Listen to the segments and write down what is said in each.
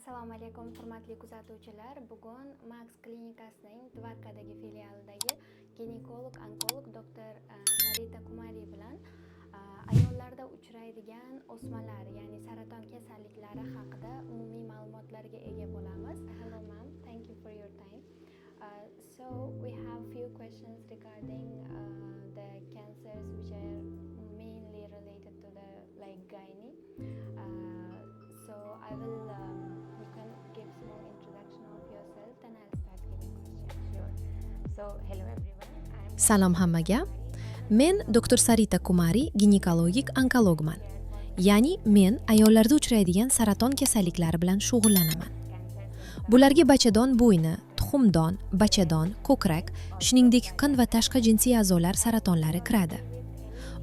Assalomu alaykum, hurmatli kuzatuvchilar. Bugun Max klinikasining Dvarkadagi filialidagi ginekolog onkolog doktor Sarita Kumari bilan ayollarda uchraydigan o'smalar, ya'ni saraton kasalliklari haqida umumiy ma'lumotlarga ega bo'lamiz. Hello, ma'am, thank you for your time. So we have few questions regarding the cancers which are mainly related to the, like, gynae. So I will you can give small introduction of yourself, then I'll start giving questions. Sure. So, hello everyone. I'm Salom hammaga. Men doktor Sarita Kumari, ginekologik onkologman. Ya'ni men ayollarda uchraydigan saraton kasalliklari bilan shug'ullanaman. Bularga bachadon bo'yni, tuxumdon, bachadon, ko'krak, shuningdek qin va tashqi jinsiy a'zolar saratonlari kiradi.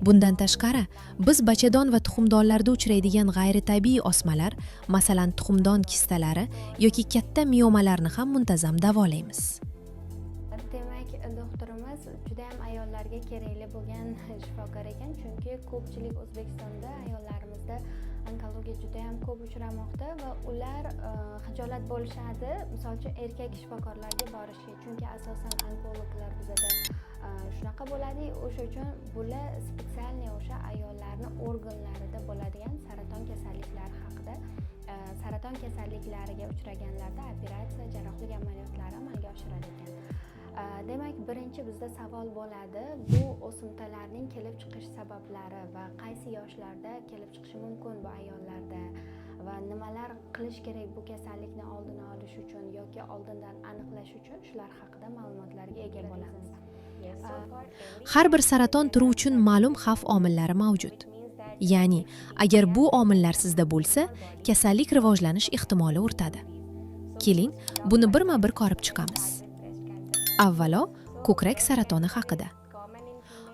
Bundan tashqari, biz bachadon va tuxumdonlarda uchraydigan g'ayritabiiy osmalar, masalan, tuxumdon kistalari yoki katta miomalarni ham muntazam davolaymiz. Demak, doktorimiz judayam ayollarga kerakli bo'lgan shifokor ekan, chunki ko'pchilik O'zbekistonda ayollarimizda onkologiya judayam ko'p uchramoqda va ular xijolat bo'lishadi, misol uchun, erkak shifokorlarga borishga, chunki asosan onkologlar bizada shunaqa bo'ladi. O'sha uchun bular специальный o'sha ayollarni organlarida bo'ladigan saraton kasalliklari haqida, saraton kasalliklariga uchraganlarda operatsiya, jarrohlik amaliyotlari amalga oshiradi ekan. Demak, birinchi bizda savol bo'ladi: bu o'simtalarning kelib chiqish sabablari va qaysi yoshlarda kelib chiqishi mumkin bu ayollarda va nimalar qilish kerak bu kasallikni oldini olish uchun yoki oldindan aniqlash uchun, shular haqida ma'lumotlarga ega bo'lamiz. Yes, so for every Har bir saraton turi uchun ma'lum xavf omillari mavjud. Which means that Ya'ni agar bu omillar sizda bo'lsa, kasallik rivojlanish ehtimoli o'rtadi. Keling, buni birma-bir ko'rib chiqamiz. Avvalo, ko'krak saratoni haqida.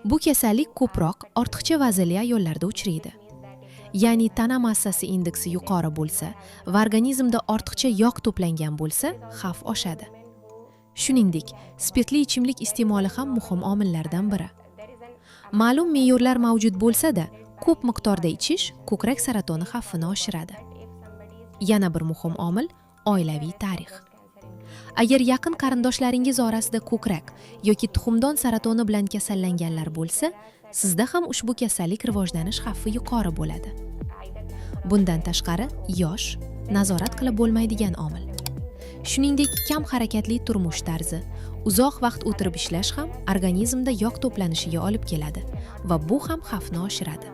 Bu kasallik ko'proq ortiqcha vaznli ayollarda uchraydi. Ya'ni tana massasi indeksi yuqori bo'lsa va organizmda ortiqcha yog' to'plangan bo'lsa, xavf oshadi. Shuningdek, spirtli ichimlik iste'moli ham muhim omillardan biri. Ma'lum me'yorlar mavjud bo'lsa-da, ko'p miqdorda ichish ko'krak saratoni xavfini oshiradi. Yana bir muhim omil oilaviy tarix. Agar yaqin qarindoshlaringiz orasida ko'krak yoki tuxumdon saratoni bilan kasallanganlar bo'lsa, sizda ham ushbu kasallik rivojlanish xavfi yuqori bo'ladi. Bundan tashqari, yosh nazorat qilib bo'lmaydigan omil. Shuningdek, kam harakatli turmush tarzi, uzoq vaqt o'tirib ishlash ham organizmda yog' to'planishiga olib keladi va bu ham xavfni oshiradi.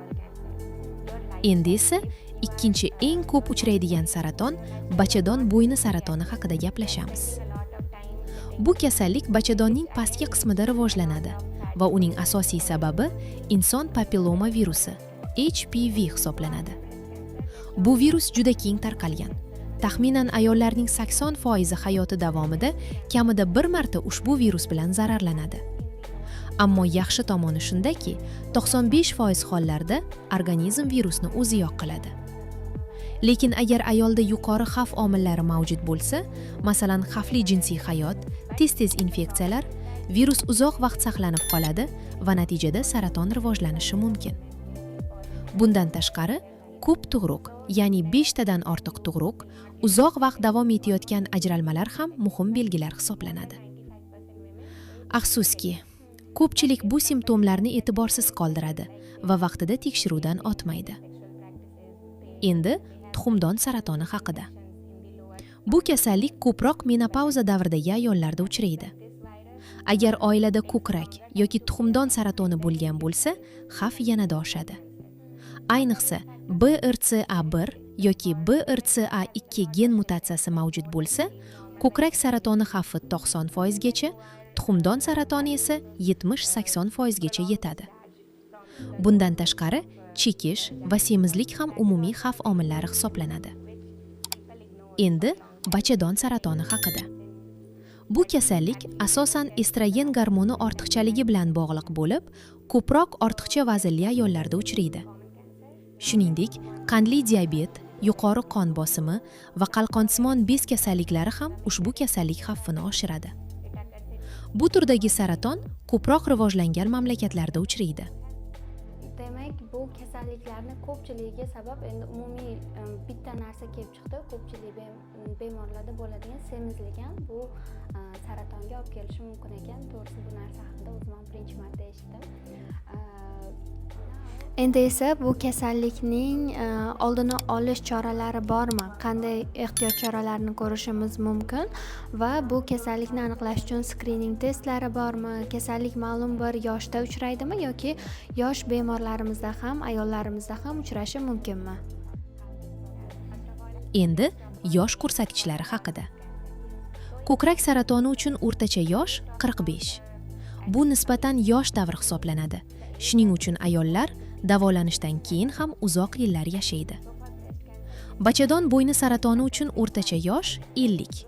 Endi esa ikkinchi eng ko'p uchraydigan saraton, bachadon bo'yni saratoni haqida gaplashamiz. Bu kasallik bachadonning pastki qismida rivojlanadi va uning asosiy sababi inson papilloma virusi, HPV hisoblanadi. Bu virus juda keng tarqalgan. Taxminan ayollarning 80% hayoti davomida kamida bir marta ushbu virus bilan zararlanadi. Ammo yaxshi tomoni shundaki, 95% hollarda organizm virusni o'zi yo'q qiladi. Lekin agar ayolda yuqori xavf omillari mavjud bo'lsa, masalan, xavfli jinsiy hayot, tez-tez infeksiyalar, virus uzoq vaqt saqlanib qoladi va natijada saraton rivojlanishi mumkin. Bundan tashqari, ko'p tug'ruq, ya'ni 5 tadan ortiq tug'ruq, uzoq vaqt davom etayotgan ajralmalar ham muhim belgilar hisoblanadi. Afsuski, ko'pchilik bu simptomlarni e'tiborsiz qoldiradi va vaqtida tekshiruvdan o'tmaydi. Endi tuxumdon saratoni haqida. Bu kasallik ko'proq menopauza davridagi ayollarda uchraydi. Agar oilada ko'krak yoki tuxumdon saratoni bo'lgan bo'lsa, xavf yanada oshadi. Ayniqsa, BRCA1 yoki BRCA2 gen mutatsiyasi mavjud bo'lsa, ko'krak saratoni xavfi 90% gacha, tuxumdon saratoni esa 70-80 foizgacha yetadi. Bundan tashqari, chekish va semizlik ham umumiy xavf omillari hisoblanadi. Endi bachadon saratoni haqida. Bu kasallik asosan estrogen gormoni ortiqchaligi bilan bog'liq bo'lib, ko'proq ortiqcha vaznli ayollarda uchraydi. Shuningdek, qandli diabet, yuqori qon bosimi va qalqonsimon bez kasalliklari ham ushbu kasallik xavfini oshiradi. Bu turdagi saraton ko'proq rivojlangan mamlakatlarda uchraydi. Demak, bu kasallik Kasalliklarni ko'pchiligiga sabab endi umumiy bitta narsa kelib chiqdi: ko'pchilik bemorlarda bo'ladigan semizlik ham bu saratonga olib kelishi mumkin ekan. To'g'risi, bu narsa haqida o'zim ham birinchi marta eshitdim. Endi esa bu kasallikning oldini olish choralari bormi, qanday ehtiyot choralarini ko'rishimiz mumkin va bu kasallikni aniqlash uchun skrining testlari bormi, kasallik ma'lum bir yoshda uchraydimi yoki yosh bemorlarimizda ham, ayollarimizda ham uchrashi mumkinmi? Endi yosh ko'rsatkichlari haqida. Ko'krak saratoni uchun o'rtacha yosh 45. Bu nisbatan yosh davr hisoblanadi. Shuning uchun ayollar davolanishdan keyin ham uzoq yillar yashaydi. Bachadon bo'yni saratoni uchun o'rtacha yosh 50.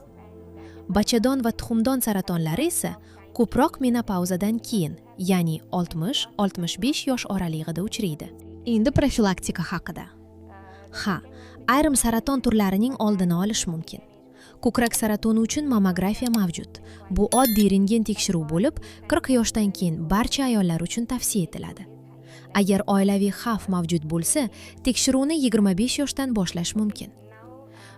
Bachadon va tuxumdon saratonlari esa ko'proq menopauzadan keyin, ya'ni 60-65 yosh oralig'ida uchraydi. Endi profilaktika haqida. Ha, ayrim saraton turlarining oldini olish mumkin. Ko'krak saratoni uchun mammografiya mavjud. Bu oddiy rentgen tekshiruv bo'lib, 40 yoshdan keyin barcha ayollar uchun tavsiya etiladi. Agar oilaviy xavf mavjud bo'lsa, tekshiruvni 25 yoshdan boshlash mumkin.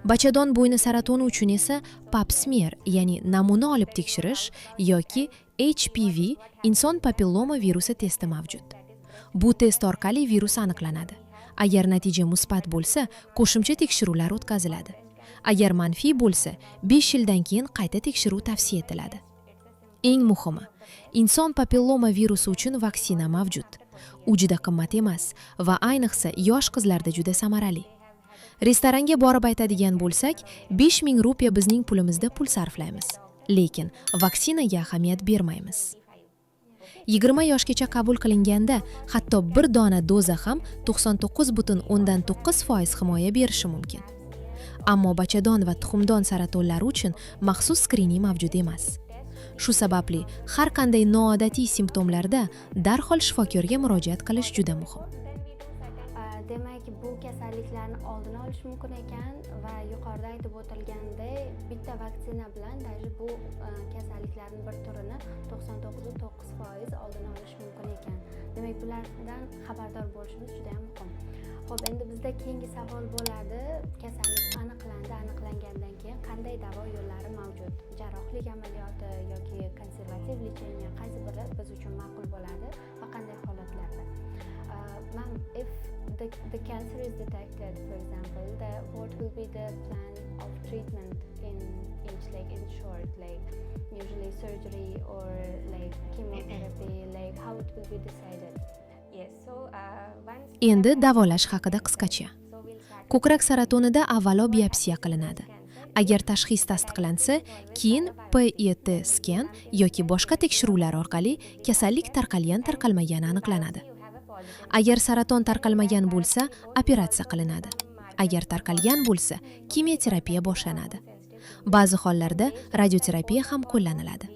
Bachadon bo'yni saratoni uchun esa pap smear, ya'ni namuna olib tekshirish yoki HPV, inson papilloma virusi testi mavjud. Bu test orqali virus aniqlanadi. Agar natija musbat bo'lsa, qo'shimcha tekshiruvlar o'tkaziladi. Agar manfiy bo'lsa, 5 yildan keyin qayta tekshiruv tavsiya etiladi. Eng muhimi, inson papilloma virusi uchun vaksina mavjud. U juda qimmat emas va ayniqsa yosh qizlarda juda samarali. Restoranga borib aytadigan bo'lsak, 5000 rupiya bizning pulimizda pul sarflaymiz. Lekin vaksinaga ahamiyat bermaymiz. 20 yoshgacha qabul qilinganda hatto bir dona doza ham 99,9% himoya berishi mumkin. Ammo bachadon va tuxumdon saratonlari uchun maxsus skrining mavjud emas. Shu sababli har qanday noodatiy simptomlarda darhol shifokorga murojaat qilish juda muhim. Demak, bu kasalliklarni oldini olish mumkin ekan va yuqorida aytib o'tilgandek, bitta vaksina bilan даже bu kasalliklarni bir turini 99,9% oldini olish mumkin ekan. Demak, bulardan xabardor bo'lishimiz juda ham muhim. Ho'p, endi bizda keyingi savol bo'ladi: kasallik aniqlandi, aniqlangandan keyin qanday davo yo'llari mavjud? Jarrohlik amaliyoti yoki konservativ лечение, qaysi biri biz uchun ma'qul bo'ladi va qanday holatlarda? Ma'am, if the cancer is detected, for example, what will be the plan of treatment in each, like in short, like usually surgery or like chemotherapy, like how it will be decided? Yes, so once Endi davolash haqida qisqacha. So we'll start Ko'krak saratonida avvalo biopsiya qilinadi. Agar tashxis tasdiqlansa, keyin PET skan yoki boshqa tekshiruvlar orqali kasallik tarqalgan tarqalmagani aniqlanadi. You have a positive Agar saraton tarqalmagan bo'lsa, operatsiya qilinadi. Agar tarqalgan bo'lsa, kimyoterapiya boshlanadi. Ba'zi hollarda radioterapiya ham qo'llaniladi.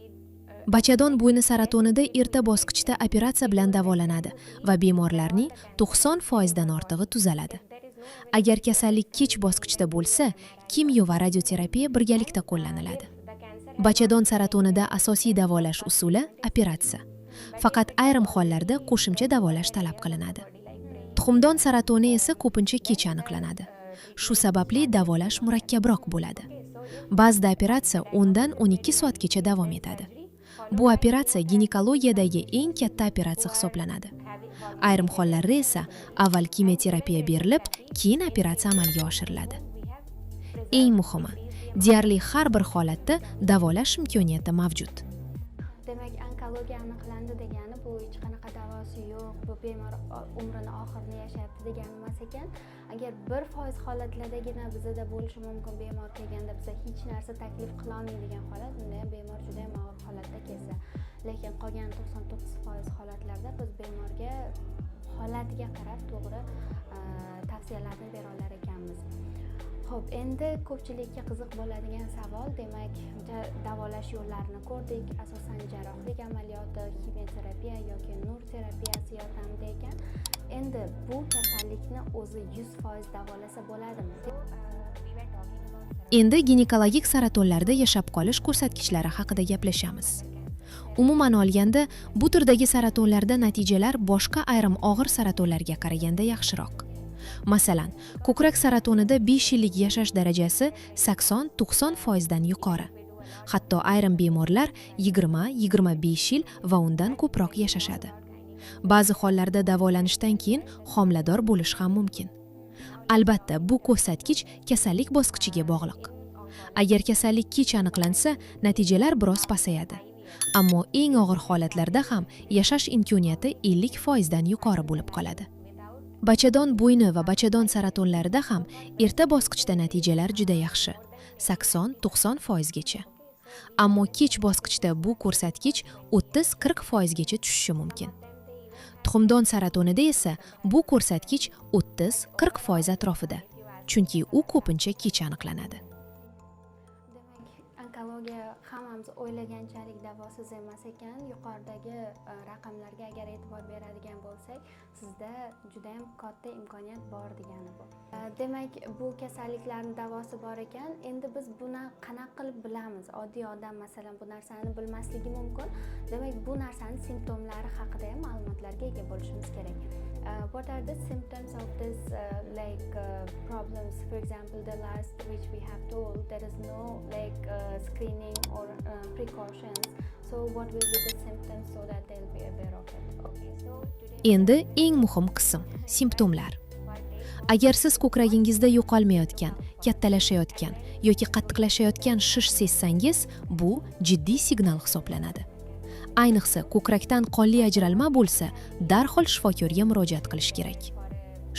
Bachadon bo'yni saratonida erta bosqichda operatsiya bilan davolanadi va bemorlarning 90% dan ortig'i tuzaladi. Agar kasallik kech bosqichda bo'lsa, kimyo va radioterapiya birgalikda qo'llaniladi. The cancer Bachadon saratonida asosiy davolash usuli operatsiya. Faqat ayrim hollarda qo'shimcha davolash talab qilinadi. Tuxumdon saratoni esa ko'pincha kech aniqlanadi. Shu sababli davolash murakkabroq bo'ladi. Ba'zida operatsiya 10 dan 12 soatgacha davom etadi. Bu operatsiya ginekologiyadagi eng katta operatsiya hisoblanadi. Ayrim hollarda esa avval kimyoterapiya berilib, keyin operatsiya amalga oshiriladi. Eng muhimi, deyarli har bir holatda davolash imkoniyati mavjud. Demak, onkologiya aniqlandi degani bu hech qanaqa davosi yo'q, bu bemor umrini oxirini yashayapti degani emas ekan. Agar 1% holatlardagina bizada bo'lishi mumkin, bemor kelganda biza hech narsa taklif qilolmaydigan holat, unda ham bemor juda yam og'ir holatda kelsa. Lekin qolgan 99% holatlarda biz bemorga holatiga qarab to'g'ri tavsiyalarni bera olar ekanmiz. Ho'p, endi ko'pchilikka qiziq bo'ladigan savol, demak, davolash yo'llarini ko'rdik, asosan jarrohlik amaliyoti, ximioterapiya yoki nur terapiyasi yordamida ekan. Endi bu kasallikni o'zi 100% davolasa bo'ladimi? We were talking about Endi ginekologik saratonlarda yashab qolish ko'rsatkichlari haqida gaplashamiz. Umuman olganda, bu turdagi saratonlarda natijalar boshqa ayrim og'ir saratonlarga qaraganda yaxshiroq. Masalan, ko'krak saratonida 5 yillik yashash darajasi 80-90 foizdan yuqori. Hatto ayrim bemorlar 20-25 yil va undan ko'proq yashashadi. Ba'zi hollarda davolanishdan keyin homilador bo'lish ham mumkin. Albatta, bu ko'rsatkich kasallik bosqichiga bog'liq. Agar kasallik kech aniqlansa, natijalar biroz pasayadi. Ammo eng og'ir holatlarda ham yashash imkoniyati 50 foizdan yuqori bo'lib qoladi. Bachadon bo'yni va bachadon saratonlarida ham erta bosqichda natijalar juda yaxshi, 80-90 foizgacha. Ammo kech bosqichda bu ko'rsatkich 30-40 foizgacha tushishi mumkin. Tuxumdon saratonida esa bu ko'rsatkich 30-40 foiz atrofida, chunki u ko'pincha kech aniqlanadi. Demak, onkologiya hammamiz o'ylaganchalik davosiz emas ekan. Yuqoridagi raqamlarga agar e'tibor beradigan bo'lsak, sizda judayam katta imkoniyat bor degani bu. Demak, bu kasalliklarni davosi bor ekan. Endi biz buni qanaqa qilib bilamiz? Oddiy odam, masalan, bu narsani bilmasligi mumkin. Demak, bu narsani simptomlari haqida ham ma'lumotlarga ega bo'lishimiz kerak. What are the symptoms of this like problems? For example, the last which we have told, there is no like screening or precautions. So what will be the symptoms so that they'll be aware of it? Okay, so today Endi eng muhim qism, simptomlar. Agar siz ko'kragingizda yo'qolmayotgan, kattalashayotgan yoki qattiqlashayotgan shish sezsangiz, bu jiddiy signal hisoblanadi. Ayniqsa, ko'krakdan qonli ajralma bo'lsa, darhol shifokorga murojaat qilish kerak.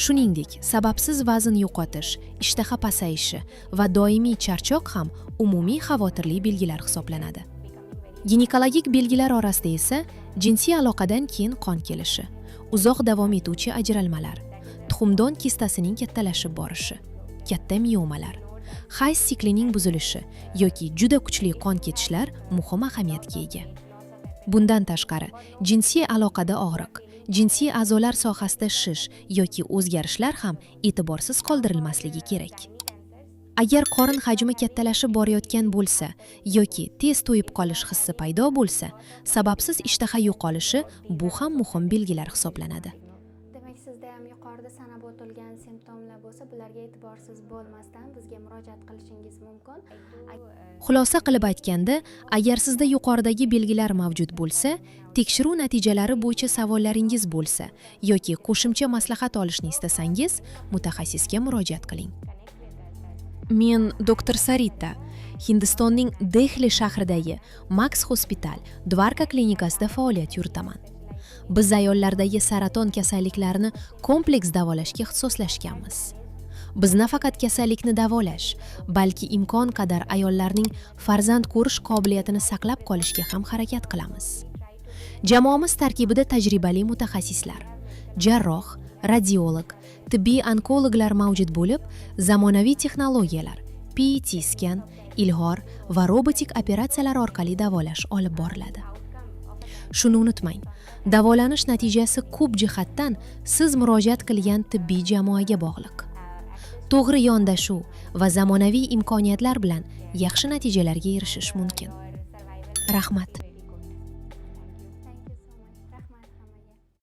Shuningdek, sababsiz vazn yo'qotish, ishtaha pasayishi va doimiy charchoq ham umumiy xavotirli belgilar hisoblanadi. Ginekologik belgilar orasida esa jinsiy aloqadan keyin qon kelishi, uzoq davom etuvchi ajralmalar, tuxumdon kistasining kattalashib borishi, katta miomalar, hayz siklining buzilishi yoki juda kuchli qon ketishlar muhim ahamiyatga ega. Bundan tashqari, jinsiy aloqada og'riq, jinsiy a'zolar sohasida shish yoki o'zgarishlar ham e'tiborsiz qoldirilmasligi kerak. Agar qorin hajmi kattalashib borayotgan bo'lsa yoki tez to'yib qolish hissi paydo bo'lsa, sababsiz ishtaha yo'qolishi, bu ham muhim belgilar hisoblanadi. Demak, sizda ham yuqorida sanab o'tilgan simptomlar bo'lsa, bularga e'tiborsiz bo'lmasdan bizga murojaat qilishingiz mumkin. Xulosa qilib aytganda, agar sizda yuqoridagi belgilar mavjud bo'lsa, tekshiruv natijalari bo'yicha savollaringiz bo'lsa yoki qo'shimcha maslahat olishni istasangiz, mutaxassisga murojaat qiling. Men doktor Sarita, Hindistonning Dehli shahridagi Max Hospital Dvarka klinikasida faoliyat yuritaman. Biz ayollardagi saraton kasalliklarini kompleks davolashga ixtisoslashganmiz. Biz nafaqat kasallikni davolash, balki imkon qadar ayollarning farzand ko'rish qobiliyatini saqlab qolishga ham harakat qilamiz. Jamoamiz tarkibida tajribali mutaxassislar, jarroh, radiolog, tibbiy onkologlar mavjud bo'lib, zamonaviy texnologiyalar, PET skan, ilg'or va robotik operatsiyalar orqali davolash olib boriladi. Shuni unutmang, davolanish natijasi ko'p jihatdan siz murojaat qilgan tibbiy jamoaga bog'liq. To'g'ri yondashuv va zamonaviy imkoniyatlar bilan yaxshi natijalarga erishish mumkin. Rahmat.